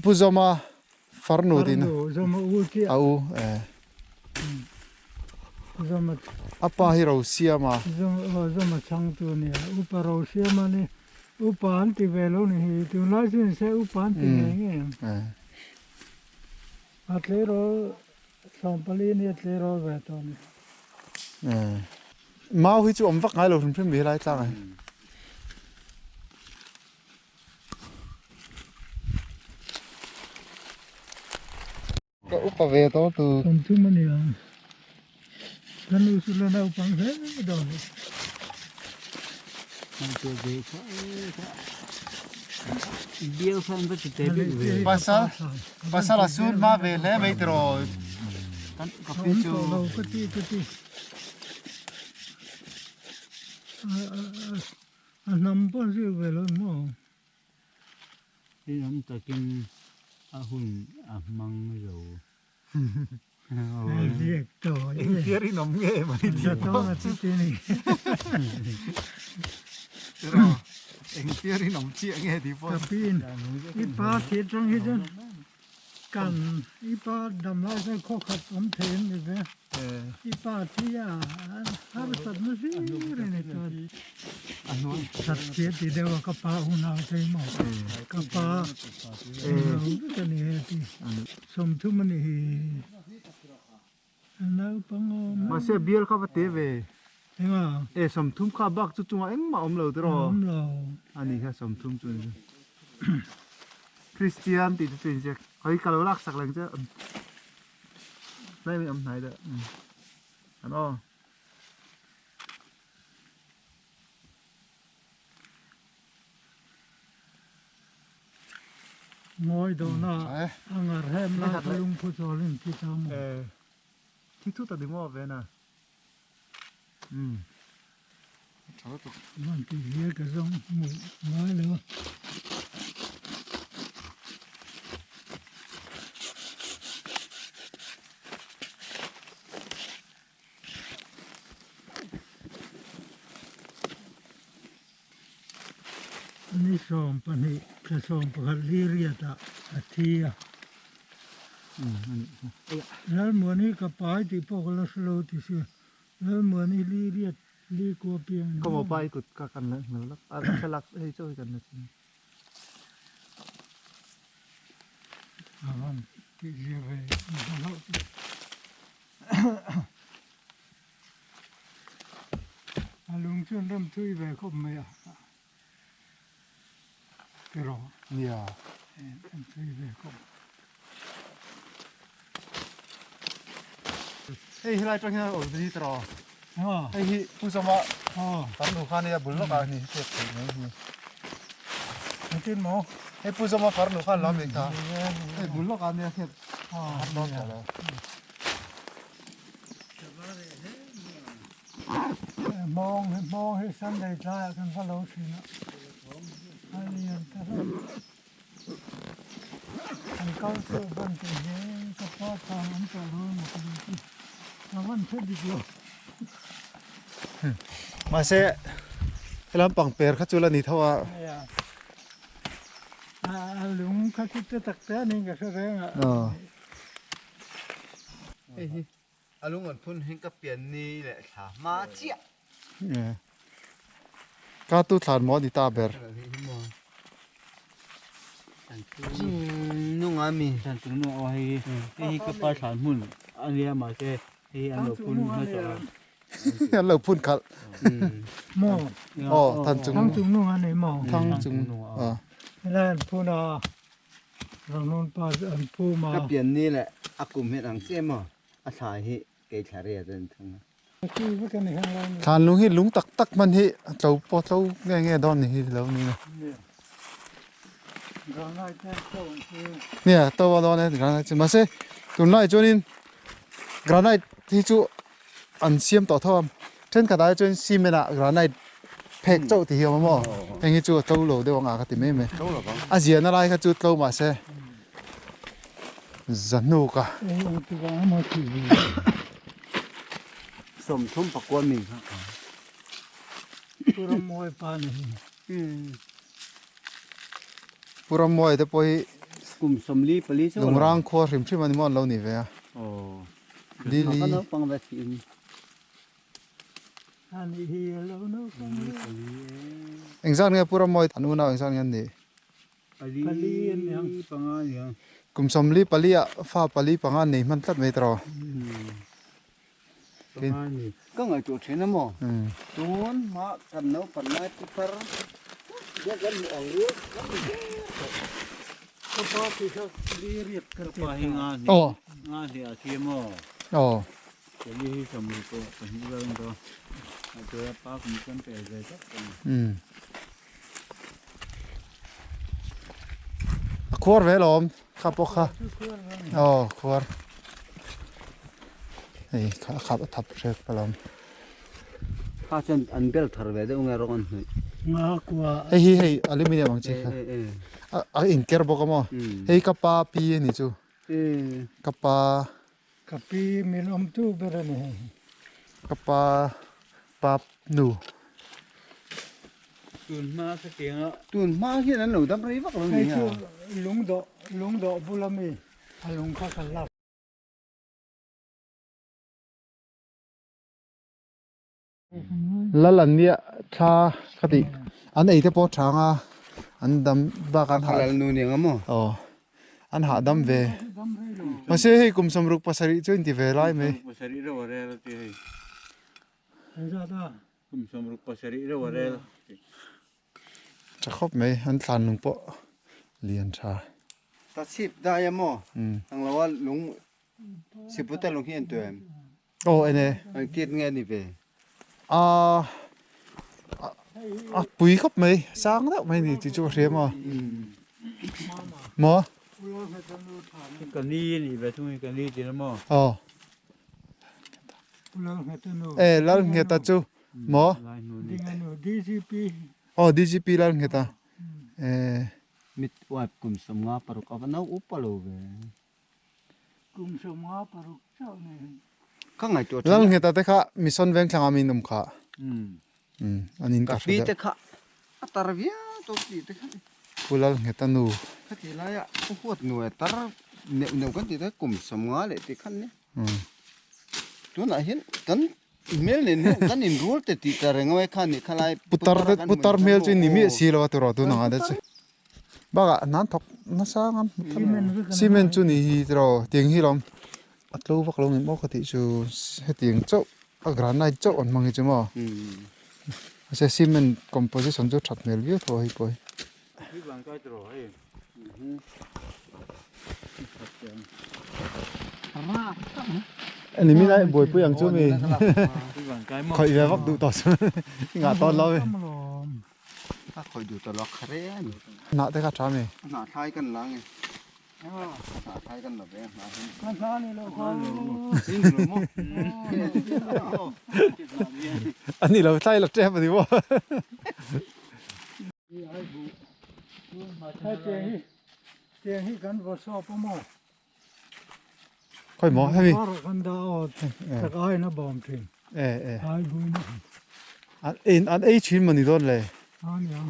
Pu Zawma farnu tiin a u a pa hi Rosiama. Zawma chhangtu a nia upa Rosiama ni upa an ti ve lo ni hi tunlai chu ni se upa an ti ve ngei ang a tleirawl 14 ni a tleirawl ve tawh a ni. Mau hi chu awm vak ngai lo hrim hrim ve helai tlangah hi. Ka upa ve tawh tu. Sawmthum a ni ang. Ka nu chu la naupang hle dawn a ni. Pasal pasal a sun hma ve hle mai tiraw kan ka pi chu. Ka ti ka ti. A hnam pawh an zir ve lo maw? Rinawm takin a hun a hmang zo. Ziak tawh. Engtia rinawm nge mai tih pawh. Zatawng a chuti a ni. Tiraw engtia rinawm chiah nge tih pawh. Ka piin i pa thih atang hi chuan kan i pa dam lai chuan khaw khat awm thei an ni ve. I pa thi a harsatna hlir a ni chuan Satchia ti deuh a ka pa hunah phei maw ka pa englo vek a ni he ti 30 a ni hi a naupang awm Mahse bial kha va te ve Enga E 30 kha bak chu chungah engmah awm lo tiraw Awm lo A ni kha 30 chu ni Christian tih chu chu inziak Hei ka lo laksak leng che. Tlai mai awm hnai deuh an aw. Ngawi dawhna a ngar hem lai kha lungphu chawlin thi ta maw? Thi thut a ni maw ve na. Tha lutuk. Van ti hial ka zawng hmu ngai lo. Ni 12 thla 11 li riat ah a thi a. Lalmuani ka pai tih pawh ka la hre lo ti si. Lalmuani li riat li kua piang ni Ka mopa i kut ka kan la hmel lak a thlalak hei chaw hi kan la chin. A van tih zia ve hlauh chu. A lung chuan ram thui ve khawp mai a. Tiraw? Nia. Ram thui ve khawp. Hei helai tang hian awm hi tiraw? Hei hi Pu Zawma kan nu khan hei a bul lawkah a ni hriat theih mai hi. Engtin maw? Hei Pu Zawma farnu khan lo nei kha. Hei bul lawkah a nia hriat dawn tawh lo. Hmawng hi hmawng hi Sunday tlaiah kan va lo thin a, a lian ta hlauh. An kal chu van tih hi ka pa thang an tawh lo emaw ka duh chi, ka van hre dik lo. Mahse helam pangper kha chu la ni tho a. A lung kha chu te tak te a niin ka hre reng a. Hei hi a lung an phun hi ka pian ni leh thla hma chiah. Ka tu thlan maw ni ta ber. Nung a mi thlan chung nung aw hei hi hei hi ka pa thlan hmun a nia mahse hei hi an lo phun hmasa a. An lo phun khalh. Maw. Aw than chung. Thang chung nung a ni maw. Thang chung aw. Helai an phun a. Rangnun pa chu an phum a. Ka pian ni leh a kum hian ang chiah maw a thla hi kei thla riat a ni thung a. Thlan lung hi lung tak tak hman hi a tlo pawh tlo nge nge dawn ni hi lo ni a. Nia to a dawn e granite chu mahse tunlai chuanin granite hi chu an siam tawh tho a thenkhat ah chuan cement ah granite phek chauh tih hi a awm a maw heng hi chu a tlo lo deuh ang a ka ti mai mai a ziahna lai kha chu tlo mahse zahnuk a. Pu Rammuai te pawh hi. Kum 44 chu. Lungrang khua hrim hrim a ni maw an lo ni ve a. Aw. Lili. Ka naupang ve thih in. Ani hi a lo naupang ve. Engzat nge Pu Rammawi an unau engzat nge an nih? Pali Pali an ni ang. Panga a ni ang. Kum 44 ah fa pali panga an nei hman tlat mai tawh. Panga a ni. Ka ngaihtuah thin a maw? Tun hma kan naupan lai pu thar biak kan hmuh ang riau kan ni ber tawh. Ka pa ti kha li riat ka ti. Ka pa hi nga hnih nga hnih a thi a maw? Aw. Pali hi sawmruk pawh pahnih vel an dawn. Ngaihtuah a pa kum chuan pe ve tlat tawh a ni. A khuar ve lawm kha pawh kha aw khuar hei kha a khap a thap hrep alawm. Kha chuan an bel thar ve deuh nge rawng an hnawih. Nga kua. Hei hi hei aluminium ang chi kha a inker bawk a maw hei ka pa pi a ni chu ka pa. Ka pi min awmtu ber a ni hei. Ka pa pa nu. Tun hma ka tiang a. Tun hma hian an lo dam rei vak lo ni a. Hei chu lungdawh lungdawh bula mi a lung kha kan lak. Lal an nia thla ka tih an ei te pawh a thang a an dam bak an hah Lal nu nia maw? Aw an hah dam ve mahse hei kum 67 chu inti ve lai mai. Kum 67 reuh a rel a ti hei. Kum 67 reuh a rel. Tha khawp mai an thlan lung pawh lian tha. Ta chhip dai a maw? Ang lo a lung Siputa lung hi an tuam. Aw ene. An kit nge ni ve. A a pui khawp mai sang deuh mai ni tih chu ka hria maw. Maw? Ka ni ni ve thung hi ka ni ti la maw? Aw. E lal ngheta chu maw? Aw DGP lal ngheta. E. Mit wife kum 56 a va nau upa lo ve. Kum 56 chauh ni. Ka ngaihtuah thin. Lal ngheta te kha mission veng thlanga min awm kha. An in ka hre deuh. Ka pi te kha a tar viau tawh tih te kha. Pu Lal ngheta nu. Khati laia pu huat nu e tar neuh neuh kan tih te kum 50 leh tih khan nia. Tunah hian kan hmel nen hian kan inrual te tih ta reng mai khan nih khalai putar te putar hmel chu ni miah si lo a tiraw tun anga te chu. Bakah nan thawk nasa ngam cement chu ni hi tiraw tiang hi lawm a tlo vak lo ngem aw ka tih chu hetiang chauh a granite chauh an hmang hi chu maw mahse cement composition chu that hmel viau tho a hei pawh hi. Ani min ai buaipui ang chu mi khawih ve vak duh tawh chu i ngah tawn lo mi. A khawih duh tawh lo kha reng a ni. Hnah te kha tha mi. Hnah thlai kan la nge. Hnah thlai kan la ve a hnah hi. Hnah ni lo kha. Ni lo maw. A ni lo thlai la tep a ni maw. Hei tiang hi tiang hi kan vaw sawp a maw. Khawi maw hemi. Kar kan dah aw tak aiin a bawm thin. E e. Ai buin a. An ein an ei thin maw ni dawn le. A niang.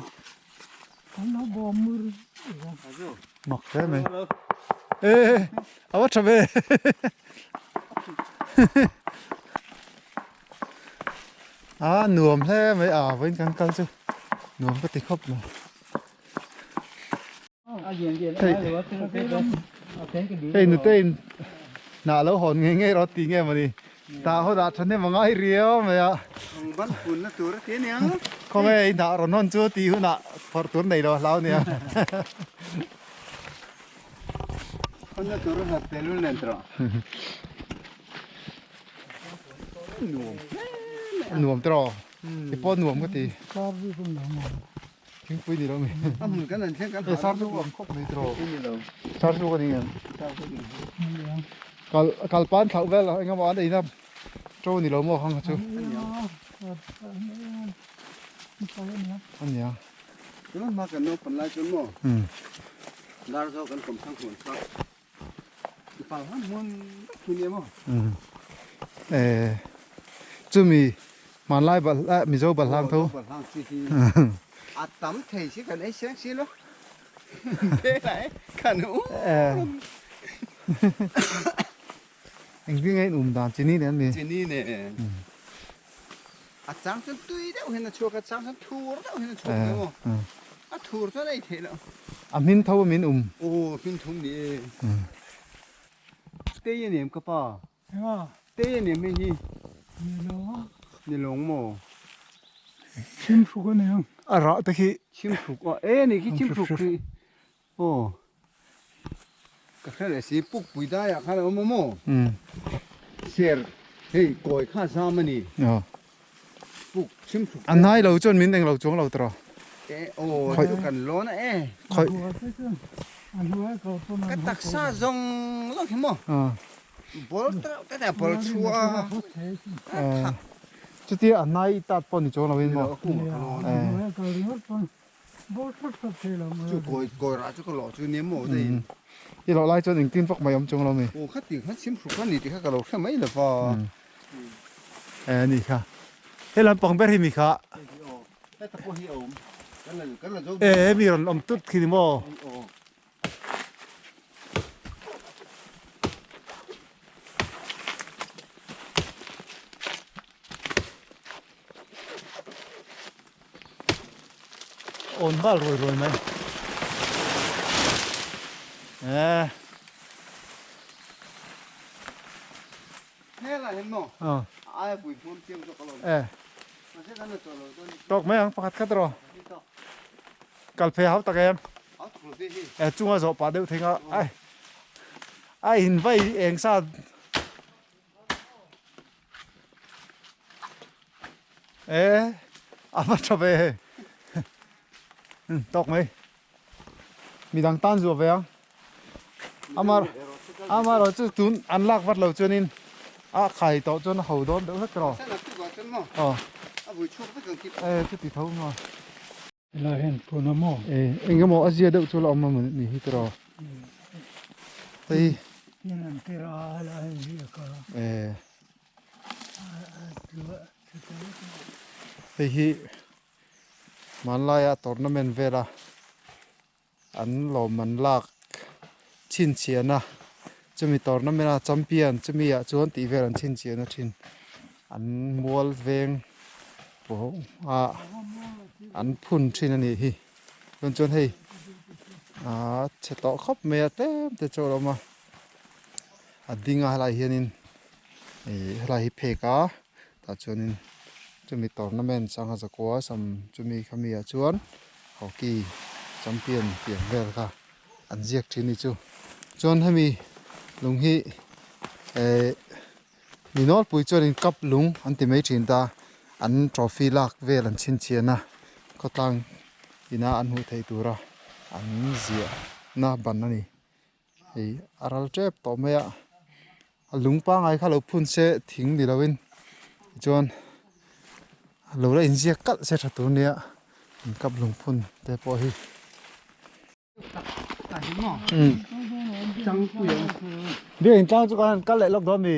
An lo bawm mur. Mak hle mai. E a va tha ve. A nuam hle mai a vawiin kan kal chu nuam ka ti khawp mai. Hei nute in hnah lo hawn ngei ngei rawh ti nge mawni tah haw dah thahnem a ngai riau mai a. Khawnge i hnah rawn hawn chu tih hunah phawrh tur nei lo a hlau nia. Nuam tiraw i pawh nuam ka ti. Thingpui ni lo mi. A hmun kan an thleng kan ha. Sar chu ang khawp mai tiraw. Sar chu ka ni em. Kal kal pan thlauh vel eng emaw an ei na to ni lo maw khang kha chu. Ania. Tuna hma kan naupang lai chuan maw. Dar zo kan kawm thang hmun kha. Pal han hmun khi ni maw. Eh chumi hmanlai balh Mizo balhlang tho. Balhlang chi hi a tam thei si kan ei seng si lo. Thế lại khăn u. Engtin nge in um dan chini nen mi? Chini nen. A chang chuan tui deuh hian a chhuak a chang chuan thur deuh hian a chhuak hle maw? A thur chuan a ei theih loh. A hmin tho a min um. Aw hmin thum ni e. Tei a nem ka pa. Enga? Tei a nem hei hi. Ni lo a. Ni lawng maw? Chhimhruk a ni ang. A rah te khi. Chhimhruk aw e ni khi chhimhruk khi. Aw ka hre leh si pukpui daiah khan a awm a maw ser hei kawi kha a zam a ni puk chhim hruk a nai lo chuan min englo chuang lo tawh e aw chu kan lawn a e ka taksa zawng zawng hi maw ball tereuh te te ball chhuah a chutia a nai tat pawh ni chuang lo in maw Chu kawi kawi rah chu ka lawh chu nia maw dei in. I lawh lai chuan engtin vak mai awm chung lo mi. Aw kha ti khan sim hruk a ni tih kha ka lo hre mai lova. E ni kha. He lam pang ber hi mi kha. Heta pawh hi a awm. Kan la kan la zo. E mi rawn awm tut khi ni maw. Aw. Awn nghal ruai ruai mai eh Helai hian maw aia pui hmuam chiang zawk alawm eh mahse kan la chawh lo chuan tawk mai ang pakhat khat erawh kal phei hau tak em hau tak lo ve hi eh chunga zawh pah deuh thei nga ai a in vai eng sa E a va tha ve hei tawk mai midang tan zuah ve ang amar amarawh chu tun an lak vat lo chuanin a khai tawh chuan a ho dawn deuh hlek tawh aw e chuti tho maw Helai hian phun a maw? E eng emaw a zia deuh chu la awm a ni hi tiraw hei Tin an tir a helai hian ziak a. E hei hi hmanlaia tournament vela an lawmman lak chhinchhiahna chumi tournament a champion chumi ah chuan tih vel an chhinchhiahna thin an mual veng pawh ah an phun thin a nih hi chuan chuan hei ah chhe tawh khawp mai a tlem te chu a lo awm a a ding a helai hianin ih helai hi phek a tah chuanin chumi tournament sangha zakua sam chumi khami ah chuan hockey champion tih ang vel kha an ziak thin ni chu chuan hemi lung hi eh mi nawlpui chuanin cup lung an ti mai thin ta an trophy lak vel an chhinchhian a khawtlang ina an hmuh theih tura an ziah na ban a ni hei a ral tep tawh mai a a lung pangai kha lo phun se thing ni lovin tichuan lo la inziak kalh se tha tur nia in kap lung phun te pawh hi. Biakinn tlang chu kan kal leh lawk dawn mi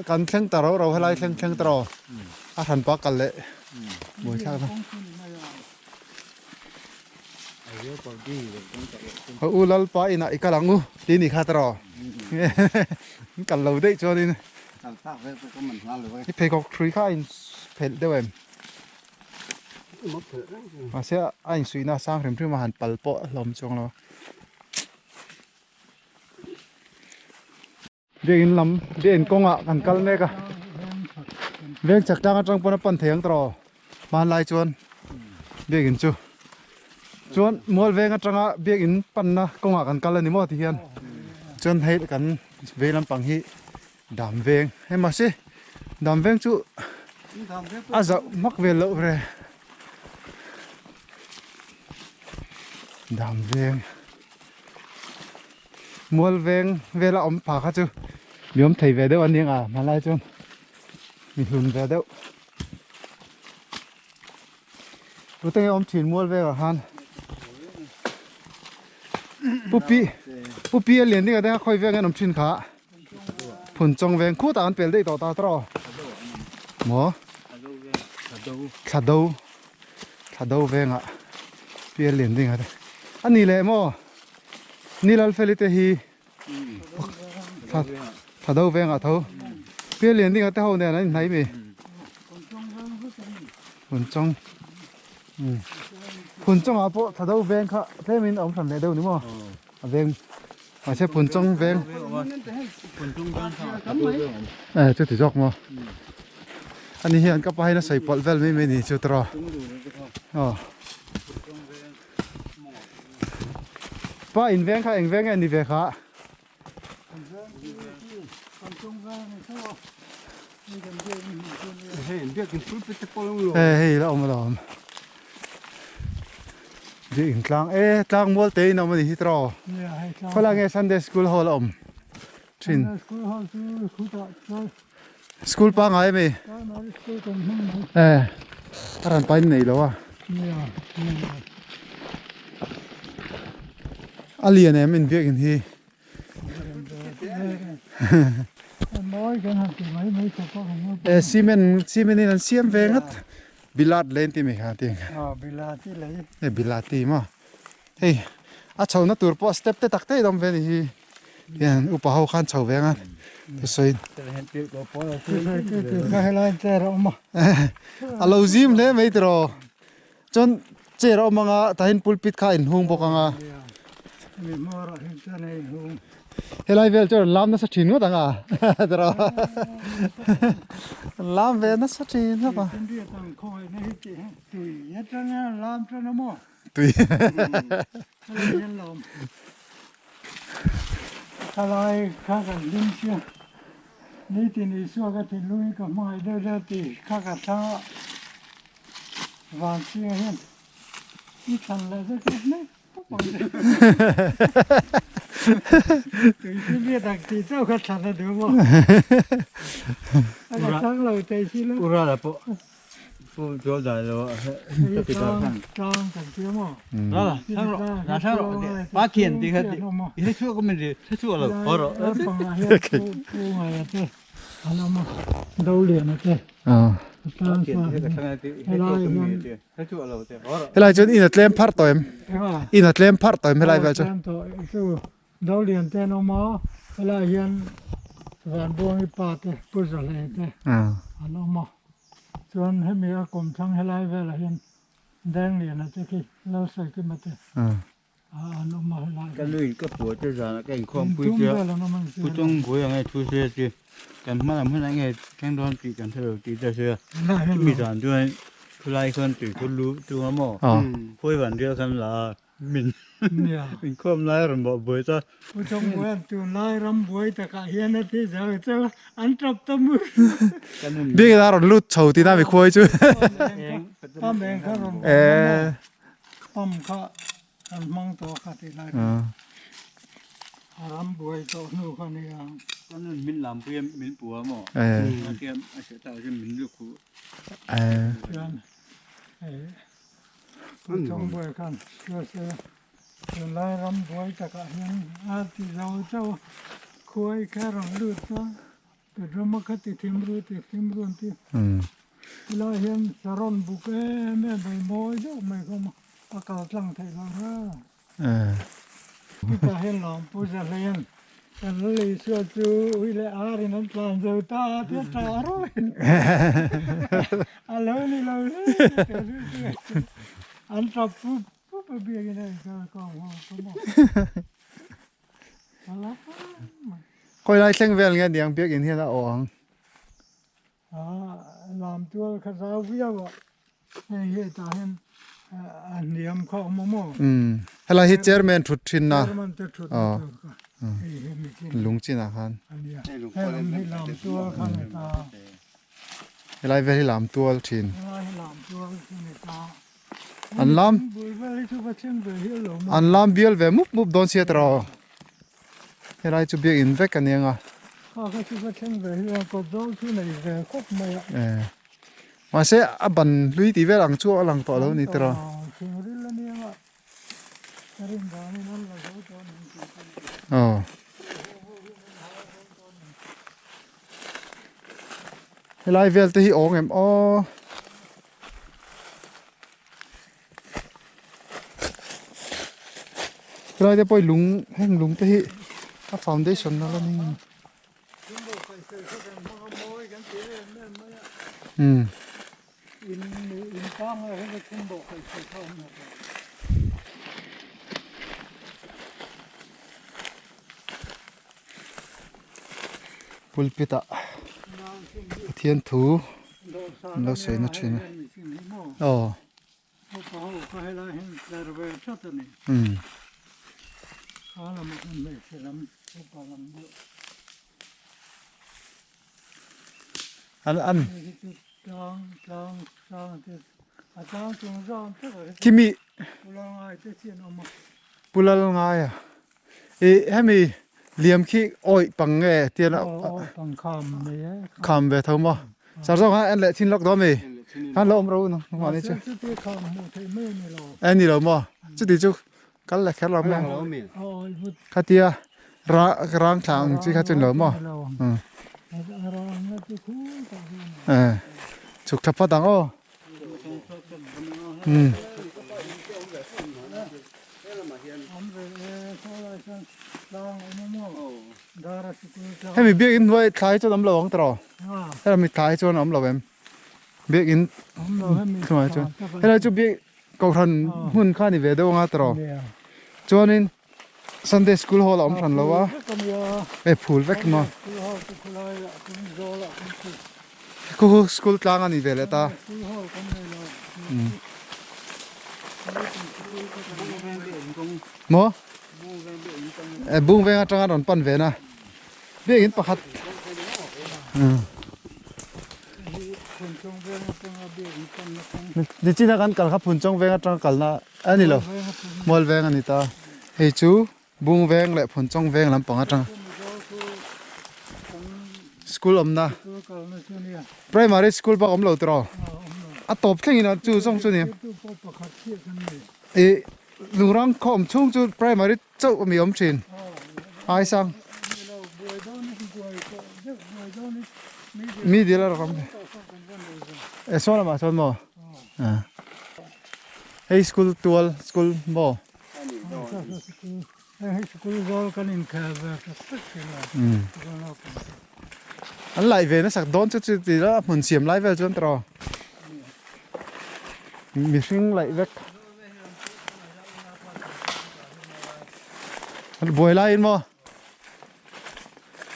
kan thleng ta ro ro helai thleng thleng ta ro a hran pa kal leh buai thlak na. Ho u lalpa inah i kal ang u ti ni kha tawh in kal lo daih chuanin i pheikhawk hrui kha a in phelh deuh em mahse a insuihna a sang hrim hrim a han pal pawh a hlawm chuang lo a. Biakinn lam biakinn kawngah kan kal mek a veng chak tlang atang pawn a pan thei ang tawh hmanlai chuan biakinn chu chuan mual veng atanga biakinn panna kawngah kan kal a ni maw ti hian chuan hei kan vei lampang hi dam veng hei mahse dam veng chu a zauh hmak vel loh re dam veng. Mual veng vela awm pha kha chu mi awm thei ve deuh a nia hmanlai chuan mi hlun ve deuh tute nge awm thin mual vengah khan pupi pupi a lian ding a denga khawi veng an awm thin kha phun chawng veng khutah an pel daih tawh ta tawh maw thla do thla do vengah. Pial lian ding a te a ni leh maw Nilal Feli te hi thla thla do vengah tho Pial lian ding a te ho nen an inhnai mi Phun chawng Phun chawngah pawh thla do veng kha tlemin a awm hran leh deuh ni maw a veng mahse phun chawng veng e chuti zawk maw ani hian ka pa hian a sawi pawlh vel mai mai ni chu tawrh aw pa in veng kha eng veng nge ni ve kha Hei hei la awm alawm Biak in tlang e tlang mual te in awm a ni hi tawrh aw khawlai nge Sunday school hall a awm thin School pangai ami e a rawn pain nei lo a a lian em in biak in hi. E cement cement in an siam ve ngat bilat len ti mai kha ti e bilati maw hei a chho na tur pawh step te tak te a awm ve a ni hi hian upa ho khan chho ve anga thusawiin a lo zim hle mai tiraw chuan chair a awm anga tahin pulpit kha a inhung bawk anga helai vel chuan lam nasa thin ngawt ang a tiraw lam ve nasa thin ngawt a. Tui. Thalai kha kan hlim sia, nitin Isua ka thinlung hi ka hmangaih deuh deuh tih kha ka thlang a, van chhingah hian i thlan leh vek vek mai pawp ang che. Tui chu biak ang tih chauh kha thlan a duh maw? A ka thlang lo thei si lo. Urala pawh Helai chuan in a tlem pharh tawh em? In a tlem pharh tawh em helai vel chu? Dolian te an awm a, helaiah hian Vanbuangi pa te Pu Zahlei te an awm a, chuan hemi a kawmthlang helai velah hian Dengliana te khi Lalsawikima te an awm a helai Ka nu in ka pua te zanah ka inkhawm pui che a, Pu Chawngbuai ang e thu se a ti, kan hma lam hunah nge thleng dawn tih kan hre lo tih te a sawi a, chumi zan chuan khulai khawn tui thur lu tung a maw, khawi van rial khan la a. Min min khawm lai rawn bawh buai ta. Pu Chawngbuaian tunlai ram buai takah hian a ti zo chu an tap ta mur. Biakinn a rawn lut chho tihna mi khuai chu. Pam eng kha rawn bawh maw? Pam kha kan hmang tawh kha tih lai kha. A ram buai tawh hnu kha nia. Kan nun min lam pui a min pu a maw? A hriat tak chuan min luk huh. Chuan hei Pu Chawngbuai khan USA tunlai ram buai takah hian a ti zo chauh a, khuai kha rawn lut a, Petroma kha ti thim ru ti thim ru an ti. Helai hian saron buk em em mai mawi deuh mai kha a awm a, a kal tlang theih loh reng. Chutah hian lawm Pu Zahleian kan Lal Isua chu ui leh ar in an tlan zo ta a tia tah rawih a lo ni lo hle an tap pup pup a biakin a inkar kawng ho ka maw a la mai. Khawi lai thleng vel nge niang biakin hian a awh ang. A lam tual kha zau viau a hei hetah hian a hniam kha a awm a maw? Umm helai hi chairman thut thin na Chairman te thut na tur kha hei hi mi chin lung chin ah khan a nia hei lam hi lam tual kha ni ta helai vel hi lam tual thin helai hi lam tual chu ni ta an lam bul vel hi chu va thleng ve hial lo maw an lam bial ve mup mup dawn sia tawh Helai chu biakinn vek a nia nga. Kha kha chu ka thleng ve hi a kawt zawng chu nei ve khawp mai a. Eh. Mahse a ban hlui tih vel ang chu a lang tawh lo ni tiraw. Thing ril a nia nga. Ka rin danin an la zo tawh nen tih ka ni. Aw. Helai vel te hi awng em aw. Helai te pawh hi lung heng lung te hi a foundation na la ni umm. Pulpit ah Pathian thu an lo sawi na thin a aw. Umm. An an Kimi Pulal ngai a i hemi liam khi awih pang nge tian a kham ve tho maw sar zawk khan en leh thin lawk dawn mi khan lo awm ro nang mahni chu e ni lo maw chuti chu kal leh kher lo mai khatia ra rang thla ang chi kha chu ni lo maw e chhuk tha phawt ang aw umm. Hemi biakinn hnuai thlai chuan awm lo ang tawh hemi thlai chuan awm lo em biakinn hnuai chuan helai chu biak kohhran hmun kha ni ve deuh anga tawh chuanin Sunday school hall a awm hran lo a e phul vek maw khu khu school tlang a ni ve leh ta maw e bung veng atanga rawn pan ve na biakin pakhat nichina kan kal kha phunchawng veng atanga kalna a ni lo mual veng a ni ta hei chu bung veng leh phunchawng veng lampang atang school awmna primary school bak awm lo tiraw a tawp thlengin a chu zawng chu ni ih lungrang khaw awm chhung chu primary chauh a mi awm thin ai sang mi dil a rawk awm e saw lamah sawn maw ah. Hei school tual school maw? An laih ve nasak dawn chu chu ti la hmun siam lai vel chuan tawh mihring laih vek buai laiin maw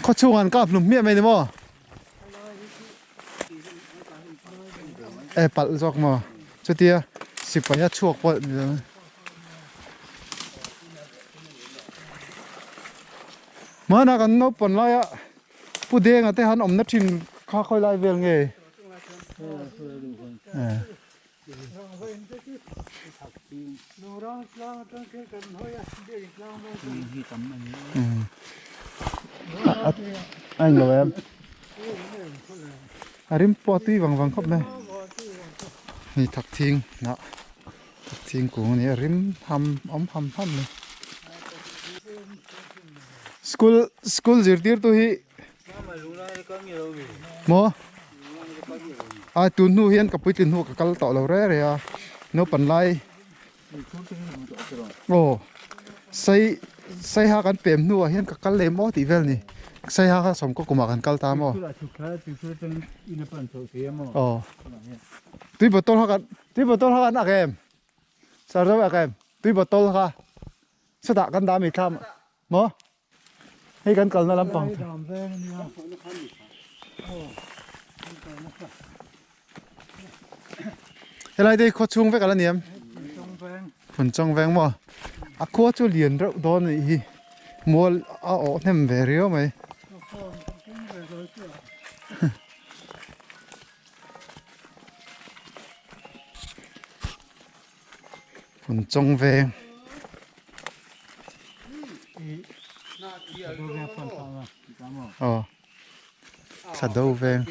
khaw chhungah an kap hlum hmiah mai ni maw? E palh zawk maw chutia sipai a chhuak pawh ni lo hmanah kan naupang laia pu denga te han awmna thin kha khawi lai vel nge a englo em a rim pawh a tui vang vang khawp mai hei thak thing hnah thak thing kung a ni a rim ham awm ham ham mai school school zirtirtu hi Maw? A tun hnu hian ka puitlin hnu ka kal tawh lo reng reng a naupang lai aw sai saiha kan pem hnuah hian ka kal leh maw tih vel ni saiha kha sawmkaw kumah kan kal ta maw aw tui bottle kha kan tui bottle kha kan ak em sir zo ak em tui bottle kha chutah kan dah a mi thlam maw. Hei kan kalna lampang helai te hi khaw chhung vek ala ni em Phunchawng veng maw a khua chu lian reuh dawn anih hi mual a awh hnem ve riau mai. Phunchawng veng. Aw thla do veng.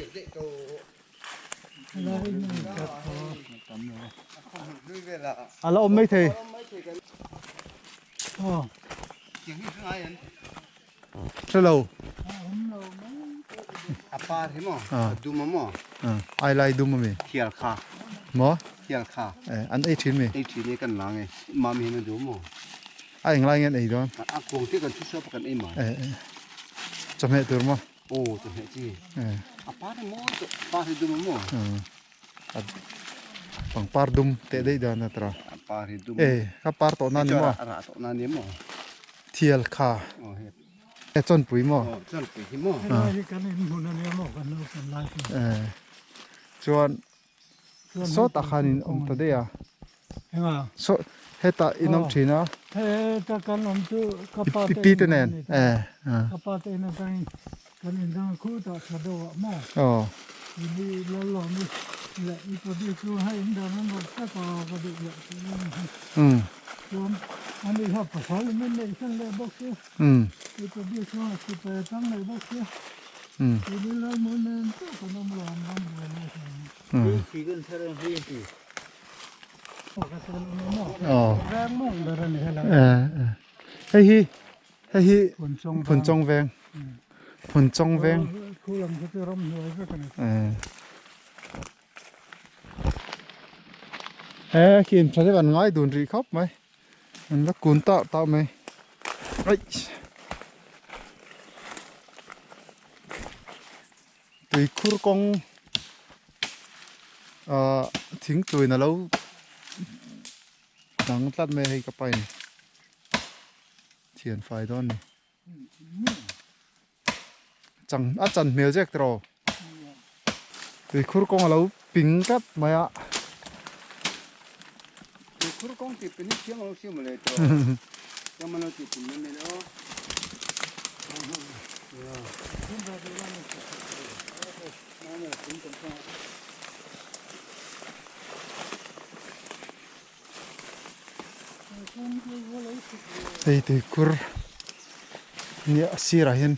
A la awm mai thei. Hre lo. A par hi maw? A dum a maw? Ai lai dum a mi? Thial kha. Maw? Thial kha. An ei thin mi? Ei thin e kan la nge. Mami hian a duh maw? A englai nge an ei dawn? A kung te kan thu suap a kan ei mai. Eh eh. Chawhmeh tur maw? Aw chawhmeh chi. Eh. A par hi mawi tawh, par hi dum a maw? A pangpar dum teh daih dan a tawh a. A par hi dum. Eh ka par tawh na ni maw? A rah tawh na ni maw? Thial kha. Aw he. Eh chawnpui maw? Aw chawnpui hi maw? Helai hi kan inhmun a nia maw kan naupan lai chu. Eh chuan Sawtah khan in awm ta daih a. Enga? Saw hetah in awm thin a. Heta kan awm chu ka pa te pi te nen. Eh. Ka pa te in atangin kan indang khutah tha deuh ah maw. Aw. Ini lal lo ni leh i pa bik chu hei in dan an rawt tlat a ka duh leh tih in hi. Chuan ani kha pasal in min neih san leh bawk sia. I pa bik chu a sipai a tang leh bawk sia. Ini lal mawi nen chauh kan awm lo an ram buai lai khan. Hei hi hei hi Phunchawng veng Phunchawng veng he khi in tha deuh an ngai dun rih khawp mai an la kun tah tah mai aih Tuikhur kawng ah thingtuin a lo dang tlat mai a hei ka pain thian fai dawn a ni chang a chan hmel zek tawh tuikhur kawng a lo ping tlat mai a. Tuikhur kawng tih pin hi thiang a lo siam mawle tawh thiang a lo tih pin mai mai le aw. Hei tuikhur nia a sirah hian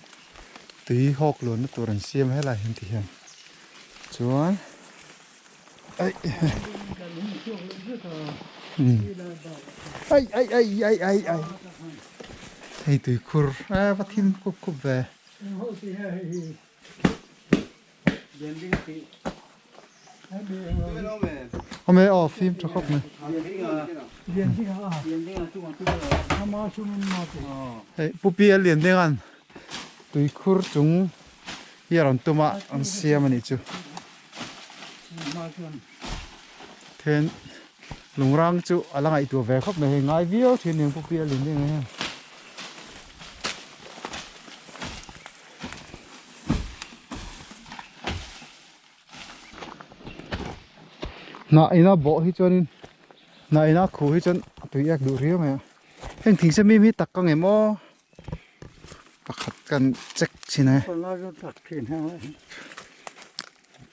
tui hawk luanna tur an siam a helaiah hian ti hian chuan. Ai ai ai ai ai ai hei tuikhur a va thim khup khup ve awm e aw fim tha khawp mai hei pu pi a lian ding an tuikhur chung hi a rawn tum a an siam a nih chu. Then lungrang chu a la ngaihtuah ve khawp mai hei ngai viau thin eng pawh pial in eng hian. Hnah ina bawh hi chuanin hnah ina khuh hi chuan a tui ek duh riau mai a heng thing sen mim hi tak ka ngem aw. Pakhat kan check chin e.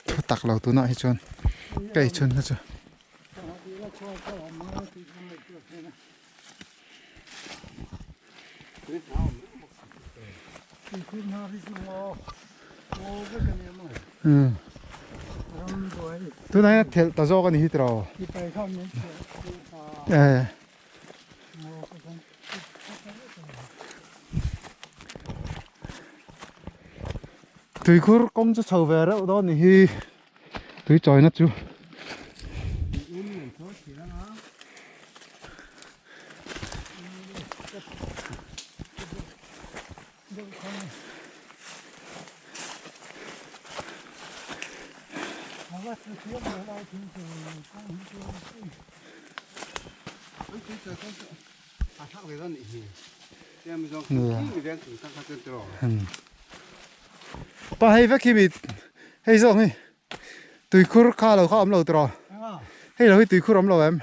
Thu tak lo tunah hi chuan ka ei chhun kha chu. Tunah hian thelh ta zawk a ni hi tiraw. Eh. Tuikhur kawng chu chho ve reuh dawn ni hi tui chawina chu. Pa hei vek hi mi hei zawk hi tuikhur kha lo kha awm lo tiraw hei lo hi tuikhur awm lo em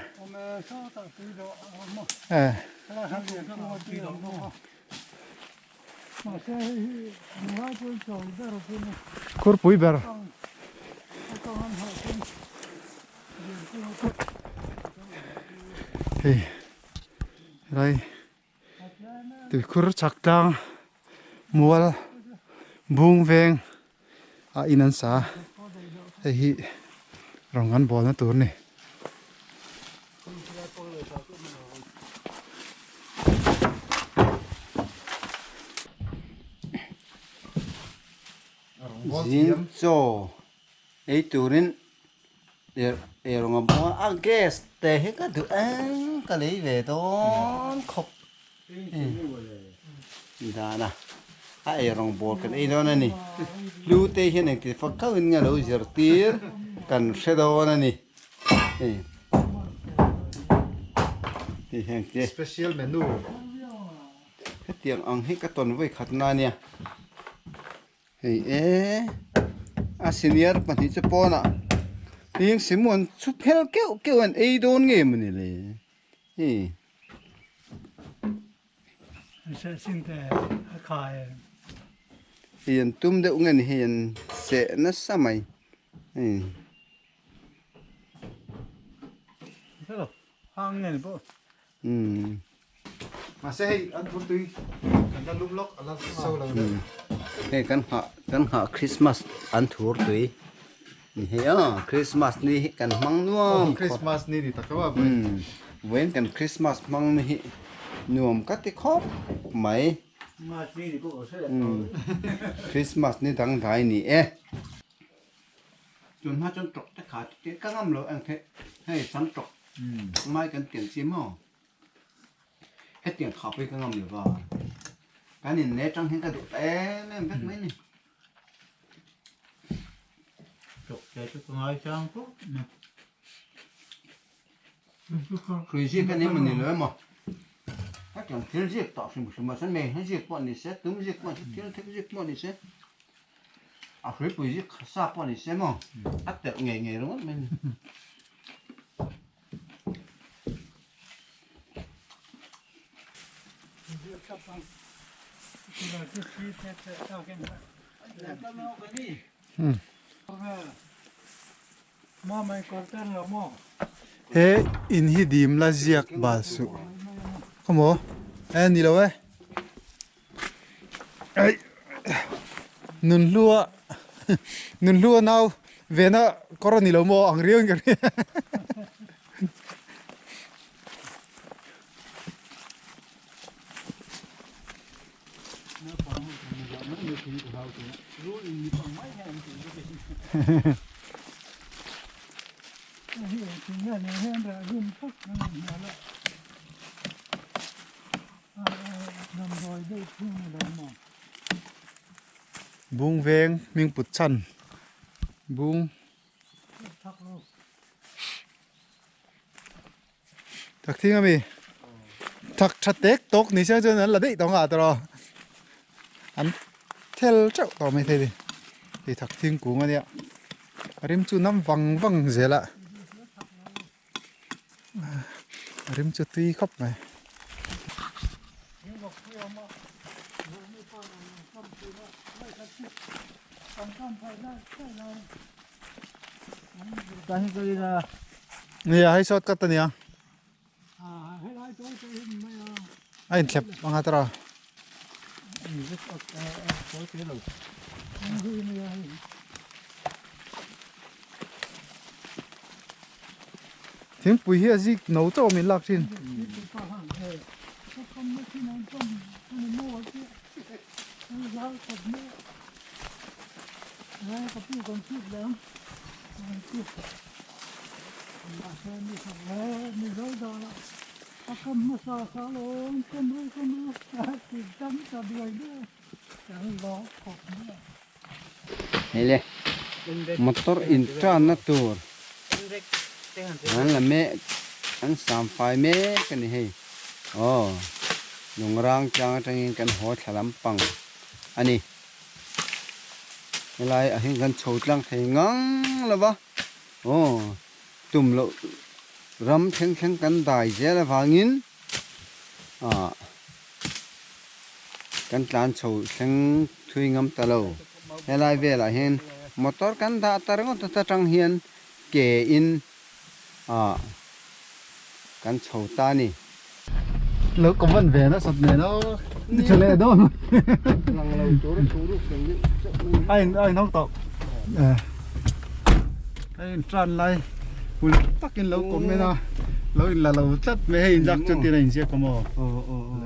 eh Khurpui ber. Hei helai tuikhur chhak tlang mual bung veng ah in an sa a hei hi rawng an bawlna tur a ni. Zing chaw ei turin eirawng a bawng a, a gas te hi ka duh eng ka lei ve dawn khawp. Dan a a ei rawng bawl kan ei dawn a ni lu te hian engti fak kau in nge lo zirtir kan hre dawn a ni hei hei heng te Special menu. Hetiang ang hi ka tawn vawi khat na nia hei e a senior pahnih chu pawnah heng simuan chu phel keuh keuh an ei dawn nge mawni le hei. Hei an tum deuh nge ni hei an seh nasa mai hei. Umm. Mahse hei an thur tui kan la lum lawk a la so lo deuh. Hei kan nghah kan nghah Christmas an thur tui ni hei a Christmas ni hi kan hmang nuam khawp. Christmas ni ni tak a Umm vawiin kan Christmas hmang ni hi nuam ka ti khawp mai. Umm Christmas ni dangdai ni e. Tun hma chuan tawk te kha te ka ngam lo ang theih hei sam tawk mai kan tiang chi maw hetiang kha pawh hi ka ngam lo va kan in ne tang hian ka duh ta em em vek mai ni. Tawk te chu ka ngai chang khawp mai. Hrui zik a ni emaw ni lo emaw hetiang thil zik tawh hrim hrim ah chuan mei hla zik pawh ni se tum zik pawh ni se thil thek zik pawh ni se a hruipui zik sa pawh ni se maw a telh ngei ngei ringawt mai a ni. He in hi dim la ziak bal suh khawmaw e ni lo e aih nunhlua nunhlua nau vena kawr a ni lo maw ang riau in ka hria. Bung veng hming put chhan bung Thak thing ami thak tha tek tawk ni chiang chuan an la daih tawh ang a tawrh an thel teuh tawh mai thei a ni hei thak thing kung ania a rim chu nam vang vang zel a a rim chu tui khawp mai. Nia hei short cut ania a inthlep anga tara thingpui hi a zik no chauh min lak thin. Hei le motor in tanna tur an la mek an sam fai mek a ni hei aw lungrang tlang atangin kan haw thla lampang a ni helai ah hian kan chho tlang thei ngang lo va aw tum loh ram thleng thleng kan dai zel avangin ah kan tlan chho thleng thui ngam ta lo helai velah hian motor kan dah ta ringawt ta tang hian ke in ah kan chho ta a ni. Lo comment ve nasat nen aw ni tha leh dawn lang lo tur a thu ruk kan deuh chauh mai a in a in hawng tawh a in tan lai hul takin lo comment a lo in la lo tlat mai hei in lak chuan tir a in ziak a maw aw aw aw.